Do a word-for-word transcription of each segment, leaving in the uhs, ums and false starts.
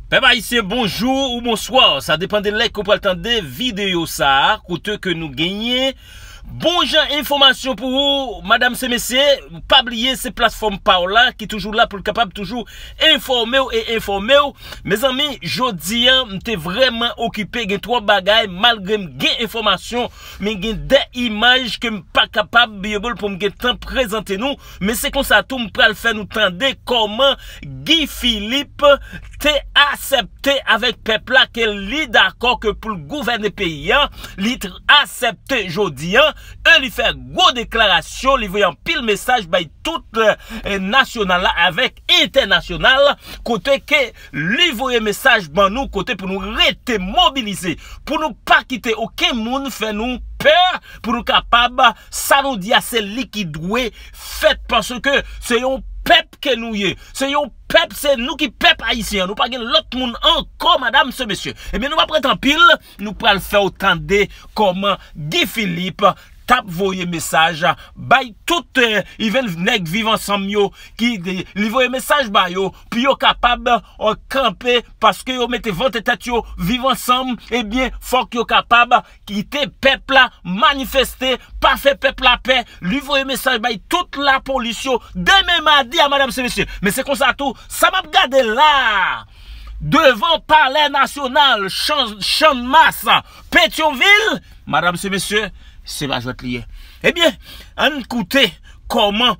Pèp ayisyen, bonjou ou bonswa. Sa depann de lè ke w pral tande videyo sa a, kote ke nou genyen bon jan enfòmasyon pou ou, madam se mesye. Pa bliye, se platfòm pa w la ki toujou la pou l kapab toujou enfòme w e enfòme w. Mezanmi, jodi a, m te vrèman okipe, gen twòp bagay, malgre m gen enfòmasyon, men gen de imaj ke m pa kapab, Biyobol, pou m gen tan prezante nou. Men se konsa tou m pral fè nou tande kòman Guy Philippe te aksepte avèk pèp la ke li dakò ke pou l gouvène peyi a, li t-, aksepte jodi a, e li fè gwo deklarasyon, li voye anpil mesaj bay tout, eh, nasyonal la avèk entènasyonal, kote ke li voye mesaj ban nou, kote pou nou rete mobilize, pou nou pa kite okenn moun fè nou pè, pou nou kapab, sa nou di a, se li ki dwe fèt, paske se yon pèp ke nou ye. Se yon pèp, se nou ki pèp ayisyen an. Nou pa gen lòt moun ankò, madam se mesye. Ebyen, nou p ap ret anpil, nou pral fè w tande kòman Guy Philippe t ap voye mesaj bay tout, eh, even nèg Viv Ansanm yo, ki, li voye mesaj ba yo pou yo kapab, eh, kanpe, paske yo mete vante tèt yo, Viv Ansanm, ebyen, fòk yo kapab kite pèp la manifeste, pa fè pèp la pè. Li voye mesaj bay tout lapolis yo demen madi a, madam se mesye. Men se konsa tou, sa m ap gade la, devan Palè Nasyonal, Chan-, Channmas, Petyonvil, madam se mesye, se pa jwèt li ye. Ebyen, ann koute kòman,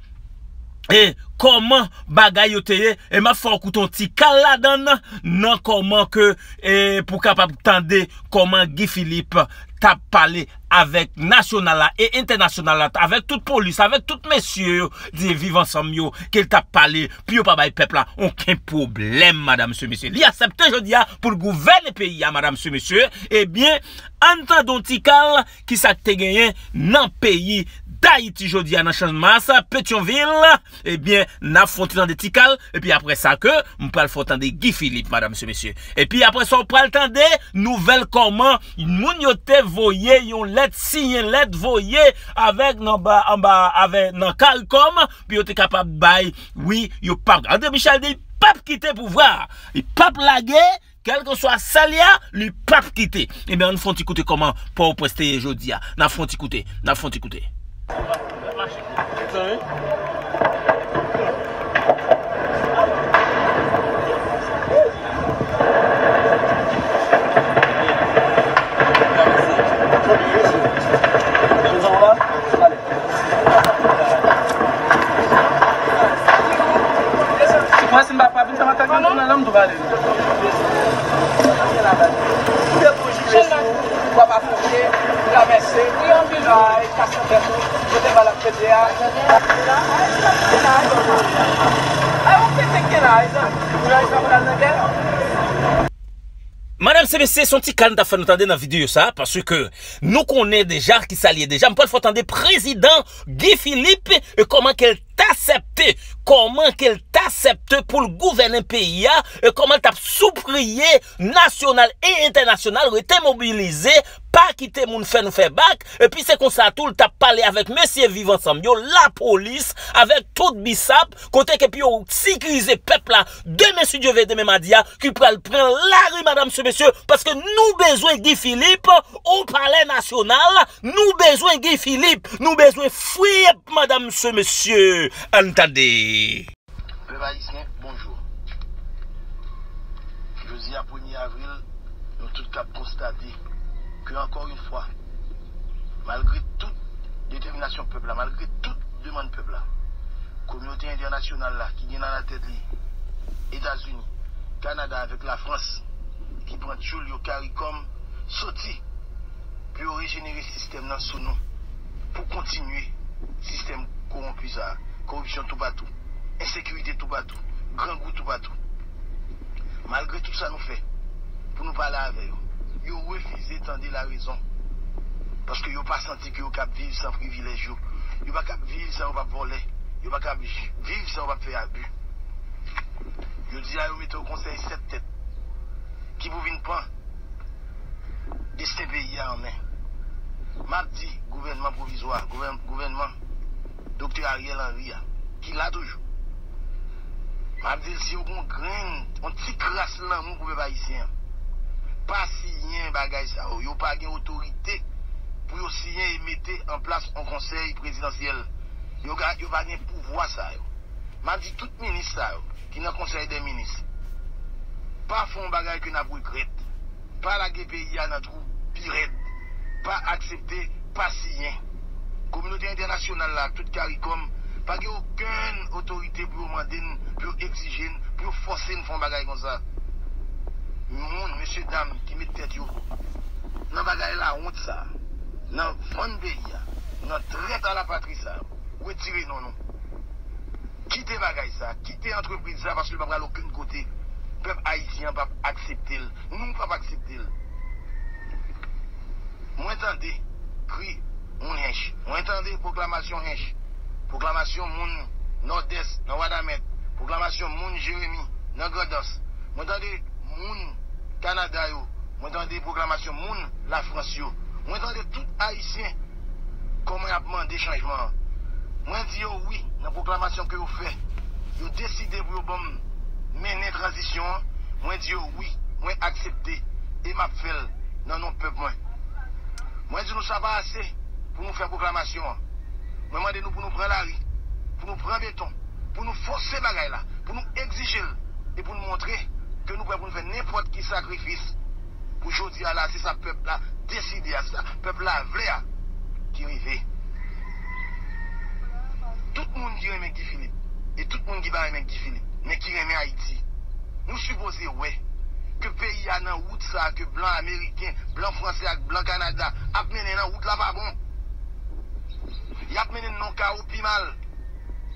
e kòman bagay yo te ye, e m ap fè w koute yon ti kal ladan l, nan kòman ke, e pou w kapab tande kòman Guy Philippe t ap pale avèk nasyonal la e entènasyonal la, avèk tout polis, avèk tout mesye yo, di Viv Ansanm yo, ke l t ap pale, pou yo pa bay pèp la okenn pwoblèm, madam se mesye. Li aksepte jodi a pou l gouvène peyi a, madam se mesye. Ebyen, ann tande yon ti kal ki sa k te genyen nan peyi Dayiti jodi a nan Channmas, Petyonvil. Ebyen, n ap fè yon ti tande ti kal, epi apre sa ke m pral fè w tande Guy Philippe, madam se mesye. Epi apre sa, w pral tande nouvèl kòman moun yo te voye yon lèt, siyen lèt, voye avèk nan ba, anba, avèk nan Caricom, pou yo te kapab bay, wi, yo p ap, André Michel di, li p ap kite pouvwa a. Li p ap lage, kèlkeswa sa l ye a, li p ap kite. Ebyen, ann fè yon ti koute kòman Pòtoprens te ye jodi a. N ap fè yon ti koute. N ap fè yon ti koute. Mwen, si m pa, pa vin fè m atak nan jounal la, m tou pale. Ou te tou jije sou w ap afwonte, travèse, bay kasantèt ou, kote bal ap pete a. Ay, ou pete kenaj, kenaj la pral nan gè. Madam se mesye, se yon ti kal n t ap fè nou tande nan videyo sa, paske nou konnen deja ki sa l ye deja. M pral fè w tande prezidan Guy Philippe, e kòman ke l t aksepte, kòman ke l t aksepte pou l gouvène peyi a, e kòman l t ap sipliye nasyonal e entènasyonal rete mobilize, pa kite moun fè nou fè bak, epi se konsa tou l t ap pale avèk mesye Viv Ansanm yo, lapolis, avèk tout bisap, kote ke pou yo sekirize pèp la, demen, si Dye vle, demen madi a, ki pral pran lari, madam se mesye, paske nou bezwen Guy Philippe o Palè Nasyonal, nou bezwen Guy Philippe, nou bezwen free up, madam se mesye. Ann tande. Pèp ayisyen, bonjou. Jodi a, premye avril, nou tout kab konstate ke, ankò yon fwa, malgre tout detèminasyon pèp la, malgre tout demann pèp la, kominote entènasyonal la, ki gen nan latèt li Etazini, Kanada avèk Lafrans, ki pran tchoul yo, CARICOM, soti pou yo rejenere sistèm nan sou nou, pou kontinye sistèm kowonpi sa a, koripsyon toupatou, ensekirite toupatou, grangou toupatou. Malgre tout sa nou fè pou nou pale avè yo, yo refize tande larezon, paske yo pa santi ke yo kab viv san privilèj yo, yo pa kab viv san yo p ap vòlè, yo pa kab j-, viv san yo p ap fè abi. Yo di a yo mete yon konsèy sèt tèt ki pou vin pran desten peyi a an men. M ap di gouvènman pwovizwa, gouvèn-, gouvènman Doktè Ariel Henry a, ki la toujou. M ap di l, si yo gon grenn, yon ti kras lanmou pou pèp ayisyen an. Pa siyen bagay sa yo. Yo pa gen otorite pou yo siyen e mete an plas yon konsèy prezidansyèl. Yo, ga- yo pa gen pouvwa sa yo. M ap di tout minis sa yo ki nan konsèy dè minis, pa fè yon bagay ke n ap regrèt. Pa lage peyi a nan twou pi rèd. Pa aksepte, pa siyen. Kominote entènasyonal la ak tout CARICOM pa gen okenn otorite pou yo mande n, pou yo egzije n, pou yo fòse n fè yon bagay konsa. Moun, mesye dam ki met tèt yo nan bagay lawont sa, nan vann peyi a, nan trèt a la patri sa, retire non nou. Kite bagay sa, kite antrepriz sa, paske l pa pral okenn kote. Pèp ayisyen an p ap aksepte l. Nou p ap aksepte l. Mwen tande kri moun Hench. Mwen tande pwoklamasyon Hench. Pwoklamasyon moun Nòdès, nan Wadamèt. Pwoklamasyon moun Jeremi, nan Grandans. Mwen tande moun Kanada yo. Mwen tande pwoklamasyon moun Lafrans yo. Mwen tande tout Ayisyen kòman y ap mande chanjman an. Mwen di yo wi nan pwoklamasyon ke yo fè. Yo deside pou yo ban m mennen tranzisyon an. Mwen di yo wi, mwen aksepte e m ap fè l nan non pèp mwen. Mwen di nou sa pa ase pou nou fè pwoklamasyon an. Mwen mande nou pou nou pran lari, pou nou pran beton, pou nou fòse bagay la, pou nou egzije l e pou nou montre ke nou prè pou nou fè nenpòt ki sakrifis pou jodi a la, se sa pèp la deside a, se sa pèp la vle a ki rive. Tout moun ki renmen Guy Philippe e tout moun ki pa renmen Guy Philippe, men ki renmen Ayiti, nou sipoze wè ke peyi a nan wout sa a ke blan ameriken, blan franse ak blan Kanada ap mennen nan wout la pa bon. Y ap mennen n nan kawo pi mal.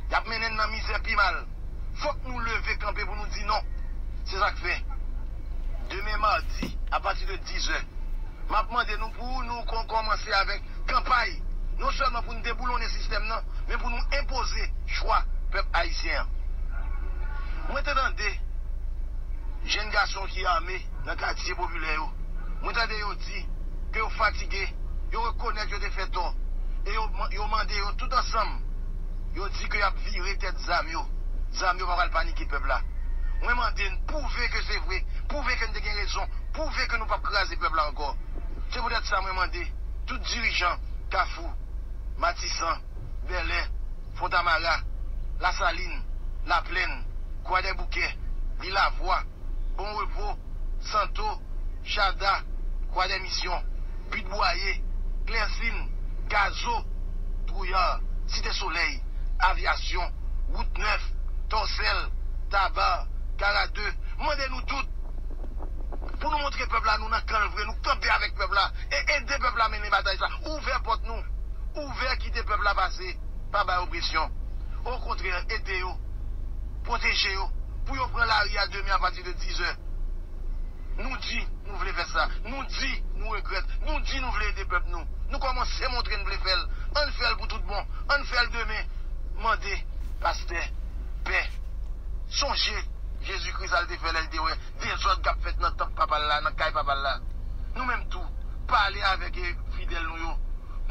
Y ap mennen n nan mizè pi mal. Fòk nou leve kanpe pou nou di non. Se sa k fè, demen madi, apati de dizè, m ap mande nou pou nou kon- kòmanse avèk kanpay, non sèlman pou n deboulonnen sistèm nan, men pou nou enpoze chwa pèp ayisyen an. Mwen te tande jèn gason ki ame nan katye popilè yo. Mwen tande yo di ke yo fatige, yo rekonèt yo te fè tò, e yo, yo mande yo tout ansanm, yo di ke y ap vire tèt zam yo. Zam yo pa pral panike pèp la. Mwen mande n pwouve ke se vre, pwouve ke n te gen rezon, pwouve ke nou p ap kraze pèp la ankò. Se poutèt sa mwen mande tout dirijan Kafou, Matisan, Bèlè, Fontamara, Lasalin, Laplèn, Kwadèboukè, Lilavwa, Bon Repo, Santo, Chada, Kwadèmisyon, Pit Bwaye, Klèsin, Gazo, Dwouyar, Site Solèy, Avyasyon, Wout Nèf, Tòsèl, Taba, Kara de, mande nou tout pou nou montre pèp la nou nan kan l vre, nou kanpe avèk pèp la e ede pèp la mennen batay sa. Ouvè pòt nou, ouvè kite pèp la pase, pa bay opresyon. Okontrè, ede yo, pwoteje yo, pou yo pran lari a demen apati de dizè. Nou di nou vle fè sa, nou di nou regrèt, nou di nou vle ede pèp nou. Nou kòmanse montre n vle fè l. Ann fè l pou tout bon, ann fè l demen. Mande pastè, pè, sonje Jezikri sa l te fè lè l te wè dezòd k ap fèt nan tanp papa l la, nan kay papa l la. Nou menm tou, pale avèk fidèl nou yo.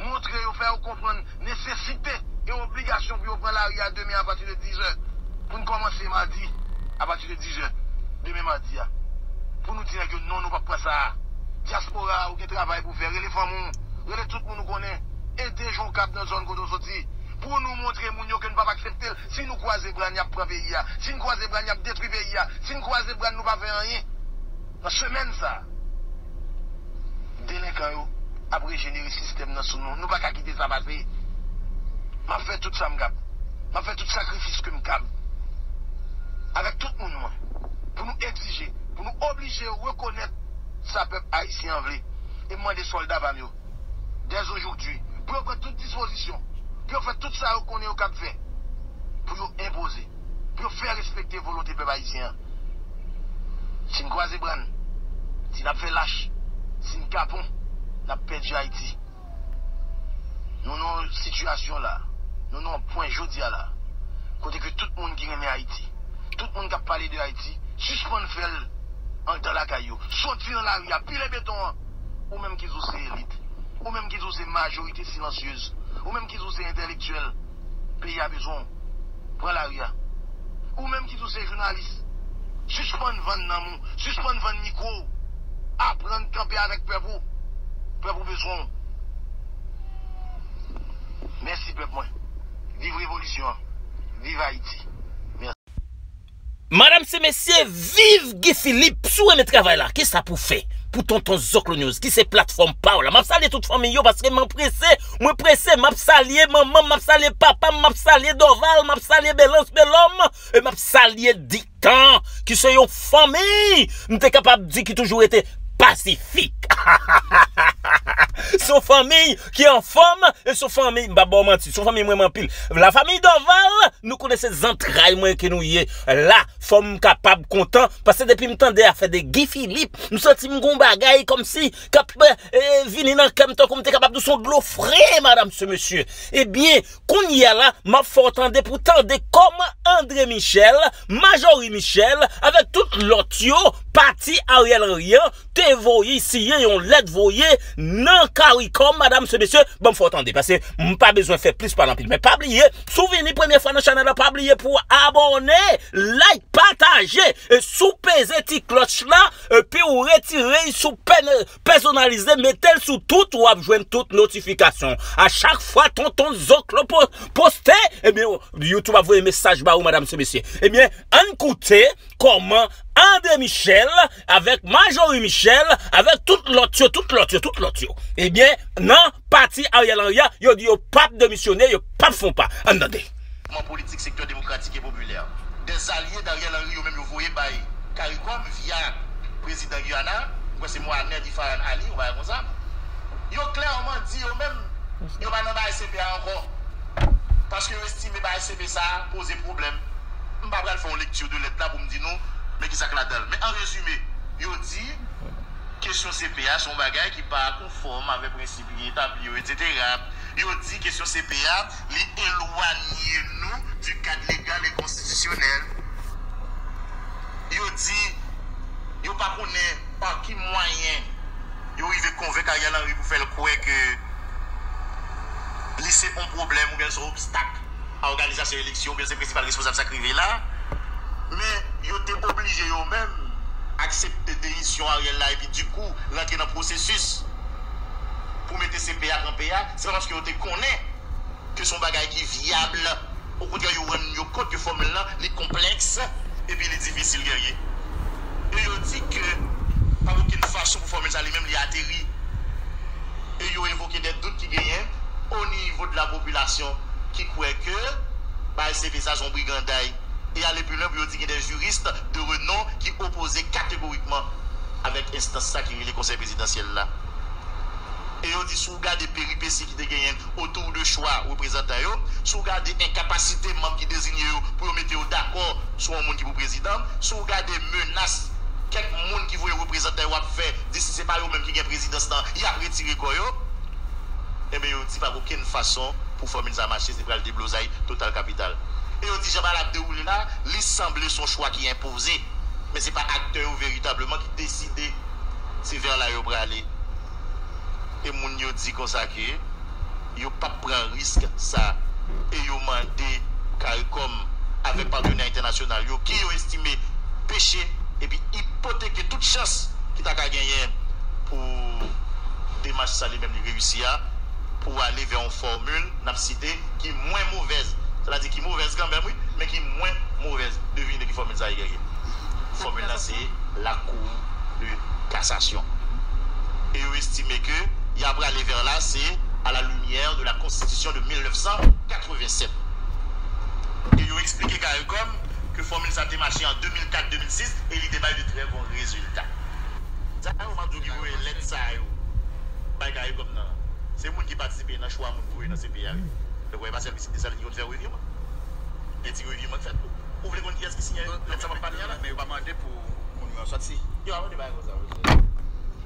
Montre yo, fè yo konprann nesesite e obligasyon pou yo pran lari a demen apati de dizè. Pou n kòmanse madi, apati de dizè, demen madi a. Pou nou di nèg yo non, nou p ap pran sa a. Dyaspora a, ou gen travay pou fè. Rele fanmi w, rele tout moun ou konnen. Ede jan w kab nan zòn kote w soti. Pou nou montre moun yo ke n p ap aksepte l. Si nou kwaze bra n, y ap pran peyi a. Si n kwaze bra n, y ap detwi peyi a. Si n kwaze bra n, nou pa fè anyen. Nan semèn sa a, delenkan yo ap rejenere sistèm nan sou nou. Nou pa ka kite sa pase. M ap fè tout sa m kab. M ap fè tout sakrifis ke m kab avèk tout moun mwen pou nou egzije, pou nou oblije yo rekonèt sa pèp ayisyen an vle. E m mande sòlda pa m yo, dèzojodi, pou yo pran tout dispozisyon, pou yo fè tout sa yo konnen yo kab fè, pou yo enpoze, pou yo fè respekte volonte pèp ayisyen an. Si n kwaze bra n, si n ap fè lach, si n kapon, n ap pèdi Ayiti. Nou nan yon sitiyasyon la, nou nan yon pwen jodi a la, kote ke tout moun ki renmen Ayiti, tout moun k ap pale de Ayiti, sispann fè l anndan lakay yo. Soti nan lari a, pile beton an. Ou menm ki di w se elit, ou menm ki di w se majorite silansyez, ou menm ki di w se entèlektyèl, peyi a bezwen w. Pran lari a. Ou menm ki di w se jounalis, Sispann vann nanm ou, sispann vann mikwo w. Aprann kanpe avèk pèp ou. Pèp ou bezwen w. Mèsi pèp mwen. Viv revolisyon an. Viv Ayiti. Mèsi. Madam se mesye, viv Guy Philippe. Si w renmen travay la, kisa pou fè pou Tonton Zoklo News, ki se platfòm pa w la? M ap salye tout fanmi yo paske m prese, mwen prese. M ap salye manman m, m ap salye papa m, m ap salye Dorval, m ap salye Belans Belòm, e m ap salye Diktan, ki se yon fanmi, m te kapab di ki toujou rete pasifik. Se yon fanmi ki anfòm, e se yon fanmi, m p ap ba w manti, se yon fanmi m renmen anpil. La fanmi Dorval, nou konnen se zantray mwen ke nou ye. La, fò m kapab kontan, paske depi m tande afè de Guy Philippe, m santi m gon bagay kòmsi k ap eh, vini nan kè m tankou m te kapab di w se yon dlo fre, madam se mesye. Ebyen, kounye a la, m ap fè w tande pou w tande kòman André Michel, Majorie Michel, avèk tout lòt yo, pati Ariel Henry an, te voye, siyen yon lèt voye nan CARICOM, madam se mesye, ban m fè w tande, paske m pa bezwen fè plis pale anpil. Men pa bliye, si w vini premye fwa nan chanèl la, pa bliye pou w abòne, like, pataje, e si w peze ti klòch la, epi w retire l sou pèn, pèsonalize, mete l sou tout, w ap jwenn tout notifikasyon. A chak fwa Tonton Zoklo po- poste, ebyen, YouTube ap voye mesaj ba ou, madam se mesye. Ebyen, ann koute kòman André Michel, avèk Majorie Michel, avèk tout lòt yo, tout lòt yo, tout lòt yo. Ebyen, nan pati Ariel Henry a, yo di yo p ap demisyone, yo p ap fè yon pa. Ann tande. Mouvman politik sektè demokratik e popilè. Dèzalye Dariel Henry yo menm yo voye bay CARICOM via prezidan Guyana, m kwè se Mohamed Ifahan Ali, yon bagay konsa. Yo klèman di yo menm, yo pa nan bagay C P A ankò. Paske yo estime bagay C P sa a poze pwoblèm. M pa pral fè yon lekti de lèt la pou m di nou, men kisa k ladan l. Men an rezime, yo di, kesyon C P A se yon bagay ki pa konfòm avèk prensip li etabli yo, etsetera. Yo di kesyon C P A, li elwanye nou du cadre légal et constitutionnel. Yo di, yo pa konnen pa ki mwayen yo rive konvenk Ariel Henry pou fè l kwè ke li se yon pwoblèm oubyen l se yon obstak a òganizasyon eleksyon oubyen l se prensipal responsab sa k rive la. Men, yo te oblije yo menm aksepte demisyon Ariel la epi dikou rantre nan pwosesis pou mete C P A kanpe a. Se pa paske yo te konnen ke se yon bagay ki vyab. Okontrè, yo rann yo kont ke fòmil lan, li konplèks epi li difisil gerye. E yo di ke pa gen okenn fason pou fòmil sa li menm li ateri. E yo evoke de dout ki genyen o nivo de la popilasyon ki kwè ke bagay C P sa se yon briganday. E ale pi lwen pou yo di gen de jiris de renon ki opoze kategorikman avèk enstans sa ki rele Konsèy Prezidansyèl la. E yo di si w gade peripesi ki te genyen otou de chwa reprezantan yo, si w gade enkapasite manm ki deziye yo pou yo mete yo dakò sou yon moun ki pou prezidan, si w gade menas kèk moun ki voye reprezantan yo ap fè, di si se pa yo menm ki gen prezidans lan, y ap retire kò yo, enben yo di pa gen okenn fason pou fòmil sa mache, se pral deblozay total kapital. E yo di jan bagay la ap dewoule la, li sanble se yon chwa ki enpoze. Men se pa aktè yo veritableman ki deside se vè la yo prale. E moun yo di konsa ke yo p ap pran risk sa. E yo mande CARICOM avèk patnè entènasyonal yo ki yo estime peche epi ipoteke tout chans ki ta ka genyen pou demach sa li menm li reyisi a, pou ale vè yon fòmil, n ap site, ki mwen movèz. Sètadi ki movèz kanmenm, wi, men ki mwen movèz. Devine ki fòmil sa a ye. Fòmil la se la Cour de cassation. E yo estime ke y ap prale vè la, se à la lumière de la Constitution de mil nèf san katrevensèt. E yo eksplike CARICOM ke fòmil sa te mache an de mil kat, de mil sis, e li te bay de trè bon rezilta. Sa yo m ap di w ki voye lèt sa yo bay CARICOM nan. Se moun ki patisipe nan chwa moun voye nan C P A yo. Donk, wè, e pa sèl Michel Desalin ki konn fè reviman. Gen ti reviman k fèt tou. Ou vle konn kiyès ki siyen lèt sa m ap pale a la? Men yo pa mande pou moun yo an sòti. Yo pa mande bagay konsa, mesye.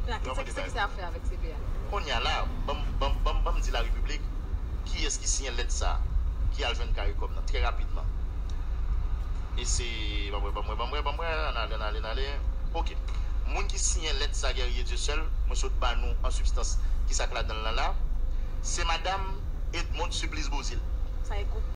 Kounye a, kisa, kisa, kisa y ap fè avèk C P A? Kounye a la, ban m, ban m, ban m, ban m di larepiblik kiyès ki siyen lèt sa ki al jwenn CARICOM nan, trè rapidman. E se, ban m wè, ban m wè, ban m wè, ban m wè, ann ale, ann ale, ann ale. Ok. Moun ki siyen lèt sa, Guerrier Dieuseul, mwen sot ba nou an sibstans kisa k ladan l lan la. Se madanm Edmonde Supplice Beauzile. Sa e gwoup